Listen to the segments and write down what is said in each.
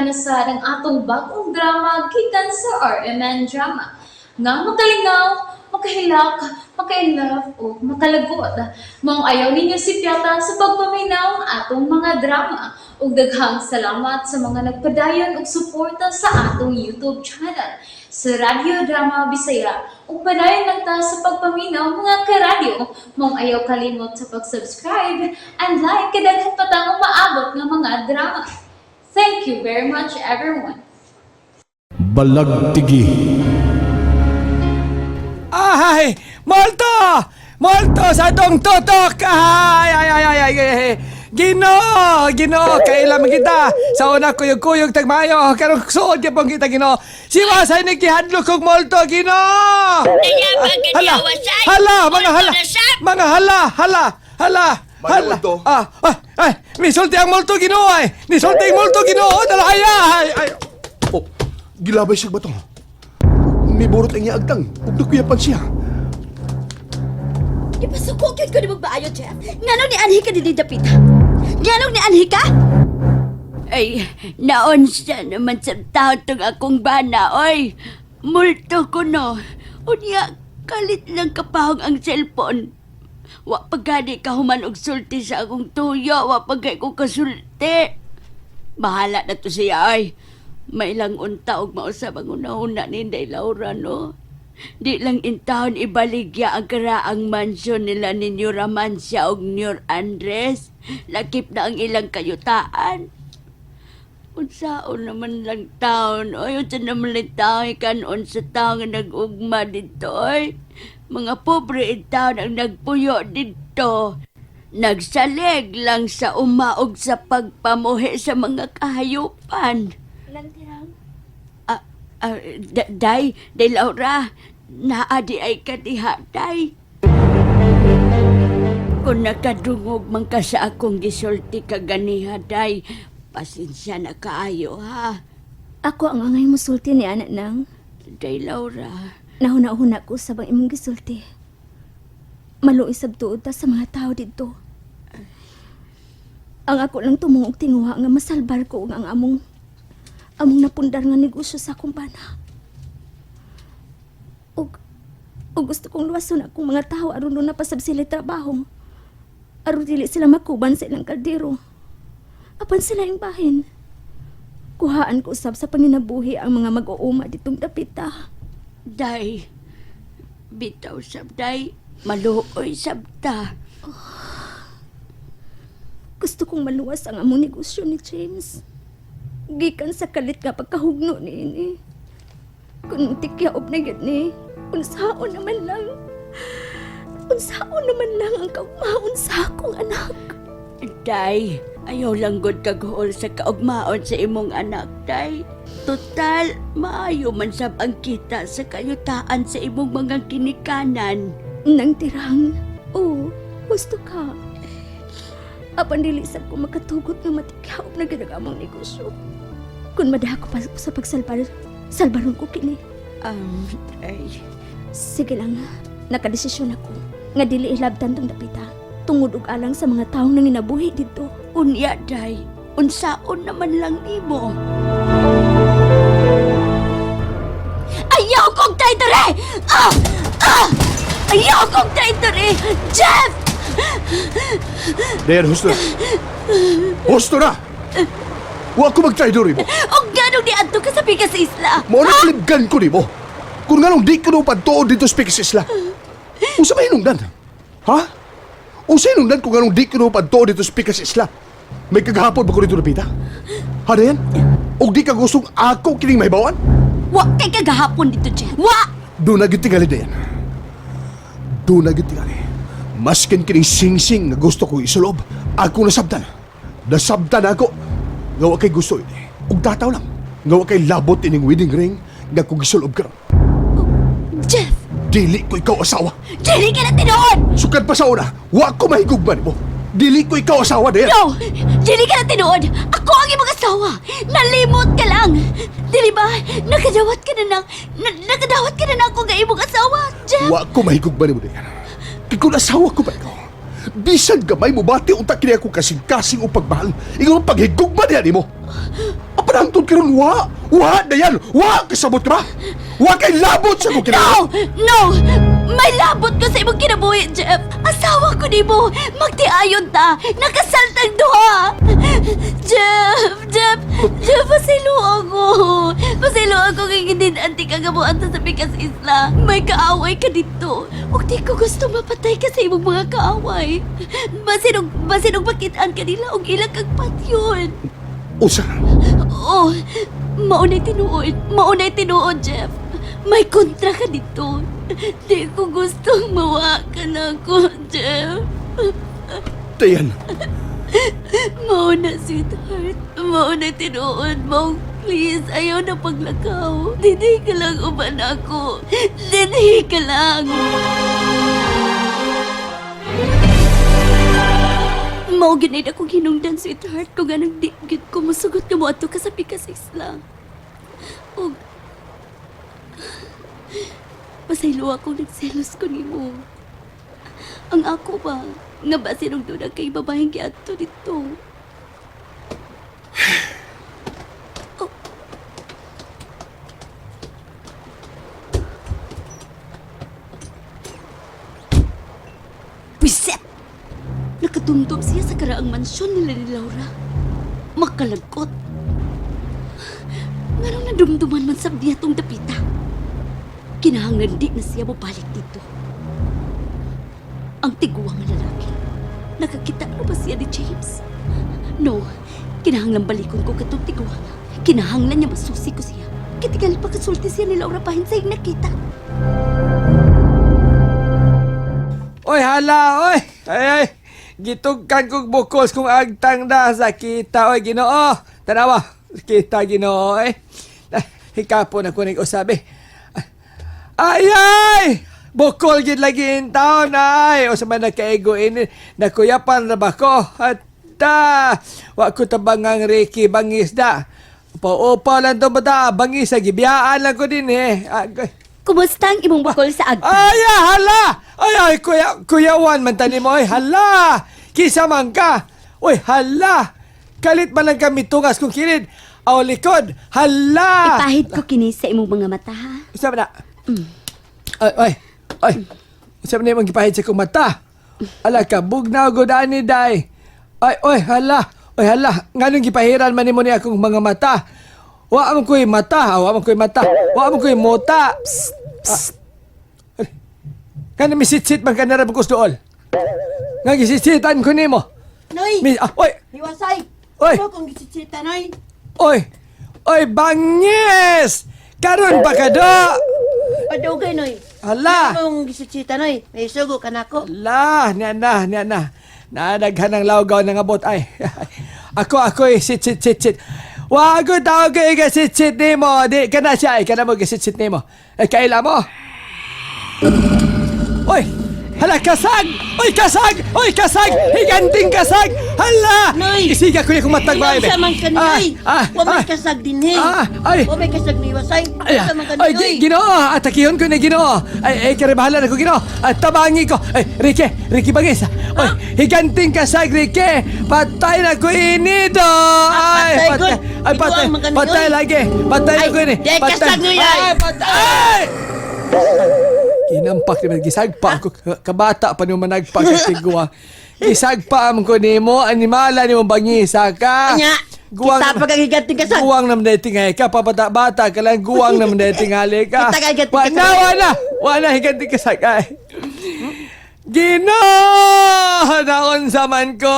na sa ang atong bagong drama gikan sa RMN Drama. Nga makalingaw, makahilak, maka-inlove o makalagot. Maong ayaw ninyo sipyata sa pagpaminaw ang atong mga drama. Ug daghang salamat sa mga nagpadayon og suporta sa atong YouTube channel sa Radyo Drama Bisaya. Ug padayon lang ta sa pagpaminaw, mga karadyo. Maong ayaw kalimot sa pag-subscribe and like kay daghan pa tang umaabot nga mga drama. Thank you very much, everyone. Balagtigi. Ay! Multo! Multo sa atong tutok! Ay, ay, ay, ay, ay, ay. Ginoo! Ginoo! Kaila man kita! Sa una, kuyog-kuyog tagmayo. Karong suod ka pong kita, Ginoo. Siwasay ni gihadlok kog multo, Ginoo! Hala! Hala! Mga hala! Mga hala! Hala! Hala! Hala! Multo. Ah, ay, ay! Misulti ang multo, Ginoo ay! Nisulti ang multo, Ginoo! Dalaya! Ay, ay! Oh, gilabay siya ba to? Niburot ang iya agtang. Ug nakuyapan siya. Ipasuko gyud ko ni magbaayo, Jeff. Nganong ni anhi ka dinhi dapita? Nganong ni anhi ka? Ay, naon siya naman sa taon tong akong bana, oy. Multo ko no. Unya, kalit lang kapahong ang cellphone. Wa pa gani ka human og sulti sa akong tuyo, wa pa gani ko kasulti. Bahala na to siya, ay. May lang unta og mausab ang una-una ni Inday Laura, no? Di lang intahon ibaligya ang karaang mansyon nila ni New Ramancia og New Andres. Lakip na ang ilang kayutaan. Unsaon naman lang taon, oy, unsa naman lang taon kanon sa taon nga nag-ugma dito, oy. Mga pobre in taon ang nagpuyo dito. Nagsalig lang sa umaog sa pagpamuhi sa mga kahayupan. Ah, ah, day, day Laura, naa di ay kadiha, day. Kung nakadungog man ka sa akong gisulti kaganiha, day, pasensya na kaayo, ha? Ako ang angay musulti ni anak nang. Day Laura, Nahuna-huna ko sa bang imong gisulti. Maluoy sab tuod ta sa mga tao didto. Ang ako lang tumong og tinguha nga masalbar ko ang among among napundar nga negosyo sa akong bana. Ug ug gusto kong luwason akong mga tao aron doon napasab sila trabaho. Aron dili sila makuban sa ilang kaldero. Apan sila yung bahin. Kuhaan ko usab sa panginabuhi ang mga mag-uuma ditong dapita. Day, bitaw sab day, maluoy sab ta. Gusto kong maluwas ang among negosyo ni James. Gikan sa kalit nga pagkahugno ni ini. Kung tikyaob na gyud ni, unsaon naman lang. Unsaon naman lang ang kaugmaon sa akong anak. Day, ayaw lang gud kaghuol sa kaugmaon sa imong anak, day. Total, maayo man sab ang kita sa kayutaan sa imong mga kinikanan. Nang tirang, oo, gusto ka. Apan dili sab ko makatugot nga matikyaob na gyud ang among negosyo. Kung madaha ko pa sa pagsalbar, salbaron ko kini. Day, Sige lang, nakadesisyon ako nga dili ilabtan tong dapita tungod og alang sa mga taong nanginabuhi didto. Unya, day, unsaon naman lang nimo. Ayaw kong traidore! Ah! Ah! Ayaw kong traidore! Jeff! Dayan, husto na. Husto na! Wa ko mag-traidor mo. Og ganong ni adto ka sa Pikas Isla? Mao na palibgan ko nimo. Kung nganong di ko padtuod dito sa Pikas Isla. Usa may hinungdan? Ha? Usa hinungdan kung nganong di ko padtuod dito sa Pikas Isla? May kagahapon ba ko dito napita? Ha, Dayan? Og di ka gustong ako kining mahibawan? Wa kay kagahapon dito, Jeff. Wa! Doon na gyud tingali, Dayan. Doon na gyud tingali. Maskin kining sing-sing nga gusto ko isulob, ako nasabtan. Nasabtan ako. Nga wa kay gusto ini. Ug tataw lang. Nga wa kay labot ining wedding ring nga kung gisulob karon. Jeff! Dili ko ikaw asawa. Dili ka na tinuod! Sukad pa sa una, wa ko mahigugma nimo. Dili ko ikaw asawa, Dayan. No! Dili ka na tinuod! Ako ang imong asawa! Nalimot ka lang! Dili ba? Nakadawat ka na ng... Na, nakadawat ka na na ako nga imong asawa, Jeff! Wa ko mahigugma nimo, Dayan. Kay kung asawa ko pa ikaw, Bisan gamay mo bati unta kini ako kasing-kasing o pagmahal. Ingon ang paghigugma diha nimo. Apan hangtod karon wa, wa na yan. Wa kasabot ka ba? Wa kay labot sa akong No! kinabuhi. No! May labot ko sa imong kinabuhi, Jeff! Asawa ko nimo! Magtiayon ta! Nakasal tang duha! Jeff! Jeff! Jeff, pasilo ako! Pasilo ako kay hindi anti ka gabuan sa Pikas Isla. May kaaway ka dito. Ug di ko gusto mapatay ka sa imong mga kaaway. Basinog, basinog makitaan ka nila og ilang kag patyon. Usa. Oo, maunay tinuod. Maunay tinuod, Jeff. May kontra ka dito. Di ko gustong mawa ka na ako, Jeff. Dayan. Mauna, sweetheart. Mauna tinuod mo. Please, ayaw na paglakaw. Didi ka lang uban ako. Didi ka lang. Mao ginid akong hinungdan, sweetheart, kung anong di gid ko musugot nga moadto ka sa Pikas Isla. Og pasaylo akong nagselos ko nimo. Ang ako ba, nga ba sinong doon kay babaeng giadto dito? Oh. Pwiset! Nakatumtum siya sa karaang mansyon nila ni Laura. Makalagkot. Nganong nadumduman man sa niya tong dapita. Kinahanglan di na siya mabalik dito. Ang tiguang nga lalaki. Nakakita na ba siya ni James? No, kinahanglan balikon ko katong tiguang. Kinahanglan niya masusi ko siya. Kitigal pa kasulti siya ni Laura pahin sa nakita. Oy, hala, oy! Ay, ay! Gitugkan kong bukos kung agtang na sa kita, oy, Ginoo! Tanawa, kita, Ginoo, oy! Ah, hikapon ako nag-usabi. Ay, ay! Bukol gid lagi in taon, ay! O sa man nakaigo ini, nakuyapan na ba ko? At wa ko tabangang Ricky bangis da. Upa-upa lang to bata, bangis sa gibiyaan lang ko din eh. Ay, Kumusta ang imong bukol sa agtang? ay, ah, hala! Ay, ay, kuya, kuyawan man tani mo, ay, hala! Kisa man ka! Uy, hala! Kalit man lang kami tungas kung kilid. Aw, likod! Hala! Ipahid ko kini sa imong mga mata, ha? Usap na. Ay, ay, ay. Usap na yung gipahid sa kong mata. Ala ka, bugnaw ko dani, day. Ay, oy, hala. Oy, hala. Nganong gipahiran man nimo ni akong mga mata? Wa man ko'y mata, wa man ko'y mata. Wa man ko'y mota. Psst, psst. Kana misitsit man ka na rin dool. Nga gisitsitan ko nimo. Noy! Mi, ah, oy, Hiwasay! Oy! Ano kung gisitsita, Noy? oy. Oy, bangis! Karon pa ka do. Padugay, Noy. Hala. Ano kung gisitsita, Noy? May sugo ka na ako. La, niya na, niya na. Nadaghan ng lawgaw ng abot. Ay, ako, ako, eh, sit, sit, sit, sit. Wago tao ko, eh, sit, sit nimo. Di, kana siya, eh, kana mo, sit, sit nimo. Eh, kaila mo. Oy, hala, kasag! Oy, kasag! Oy, kasag! Higanting kasag! Hala! Noy! Isiga ko yung matag ba, Unsa man ka, Noy? Wa may kasag din, eh. Ah, ay. Wa may kasag ni Hiwasay. Ay, Unsa man ka, ay, Noy? Ginoo, atakihon ko na Ginoo. Ay, ay, karibahala na ko Ginoo. At tabangi ko. Ay, Ricky, Ricky Bangis. Oy, higanting kasag, Ricky. Patay na ko ini do. Ay, patay, patay. good. Ay, patay. Iguang man ka ni, Patay oy. lagi. Patay na Ay, ko ini. di, kasag, Noy, ay. Ay, patay. Kinampak naman, gisagpa ako. Kabata pa nung managpa ka tigwa. Gisagpa am ko nimo, animala nimo bangisa ka. Anya, kita pa kang higanting kasag. Guwang naman na tingay ka, pabata-bata ka lang, guwang naman na tingali ka. Kita ka higanting Wa kasag. na, wa na, wa na, higanting kasag. Ay. Ginoo! Naon sa man ko,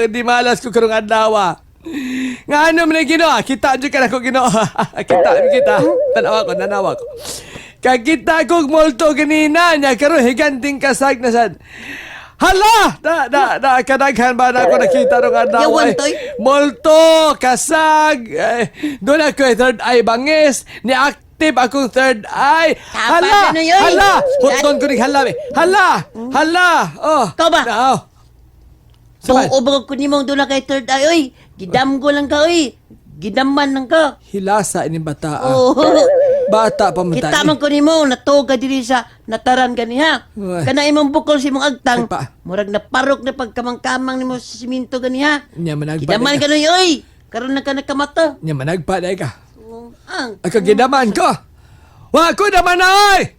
di malas ko karong adlaw. Nga ano man na Ginoo, kita jud ka na ko Ginoo. Kita kita. Tanawa ko, tanawa ko. Kakita kog multo ganina nya karon higanting kasag na sad. Hala! Da, da, da, kadaghan ba na ako nakita rong adlaw? Yawan, Ay, toy. Multo, kasag, eh, doon ako eh, third eye bangis, ni-active akong third eye. Tama Hala! ka na yun. Hala! Huton ko ni hala eh. Hala! Hala! Oh. Ikaw ba? Na, oh. Saman. Tuo ba ko nimong doon na kay third eye, oy? Gidamgo lang ka, oy. Gidamman lang ka. Hilasa ini bata. ah. Oo. Bata pa man Kita tani. man ko nimo natuga diri sa nataran gani ha. Uy. Kana imong bukol sa imong agtang. Ay, pa. Murag naparok na pagkamang-kamang nimo sa simento gani ha. Nya managpa. Kidaman day ka ka. nun, oy. Karon na ka nagkamata. Nya managpa day ka. Ang Ay kagidaman ko. Wa ko naman na oy.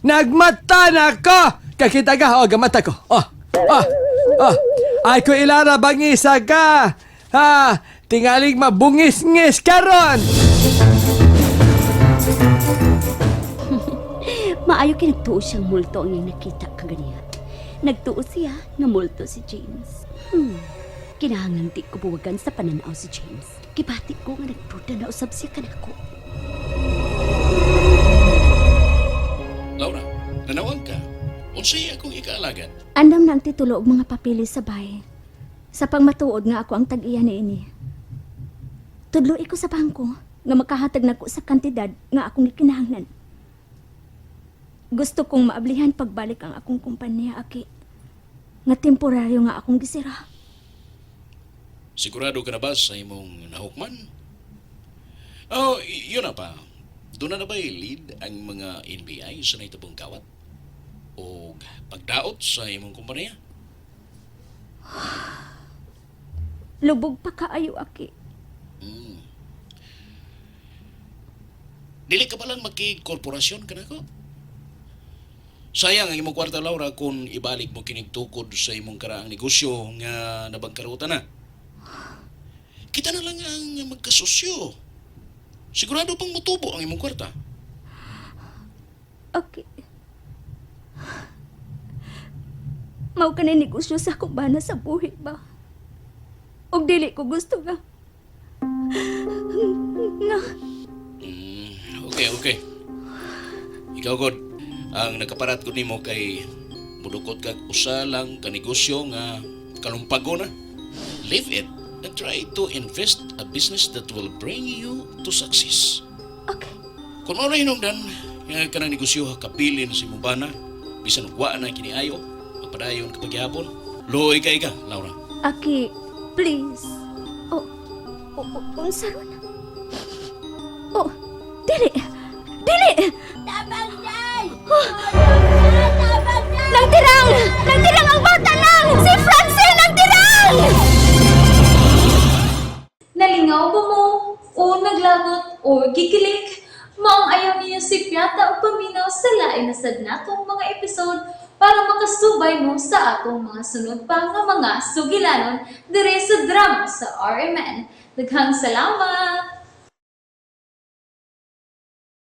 Nagmata na ko. Kakita ka, oh, gamata ko. Oh, oh, oh. Ay ko ilara bangisa ka. Ha, tingalig mabungis-ngis karon. Maayo kay nagtuo siyang multo ang iyang nakita kaganiya. Nagtuo siya nga multo si James. Kinahanglan di ko buwagan sa pananaw si James. Gibati ko nga nagduda na usab siya kanako. Laura, nanawag ka. Unsay akong ikaalagad? Andam na ang titulo og mga papeles sa bahay. Sa pangmatuod nga ako ang tag-iya niini. Tudlo ko sa bangko nga makahatag nako sa kantidad nga akong gikinahanglan. Gusto kong maablihan pagbalik ang akong kumpanya, aki. Nga temporaryo nga akong gisira. Sigurado ka na ba sa imong nahukman? Oh, yun na pa. Doon na ba lead ang mga NBI sa naitabong kawat? O pagdaot sa imong kumpanya? Lubog pa kaayo, aki. Dili ka pa lang makigkorporasyon ka na ko? Sayang ang imong kwarta, Laura, kung ibalik mo kinigtukod sa imong karaang negosyo nga nabangkarutan na. Kita na lang ang magkasosyo. Sigurado pang mutubo ang imong kwarta. Aki. Mao ka na negosyo sa akong bana sa buhi ba? Og dili ko gusto nga. Nga. Okay, okay. Ikaw, God, ang nakaparat ko nimo kay mudukot kag usa lang ka negosyo nga kalumpago na. Leave it and try to invest a business that will bring you to success. Okay. Kung mao na hinungdan, nga kanang negosyo kabilin sa imong bana, bisan wa na kiniayo, magpadayon ka pagyapon. Luoy kay ka, Laura. Aki, please. Oh, oh, oh, unsa ron? Oh, dili. Dili! Tabang day! Nangtirang! Nangtirang ang bata lang! Si Francine nangtirang! Nalingaw ba mo? O naglagot o gikilig? Maong ayaw niyo si Piata o paminaw sa lain na sad natong mga episode para makasubay mo sa atong mga sunod pa nga mga sugilanon dire sa drama sa RMN. Daghang salamat!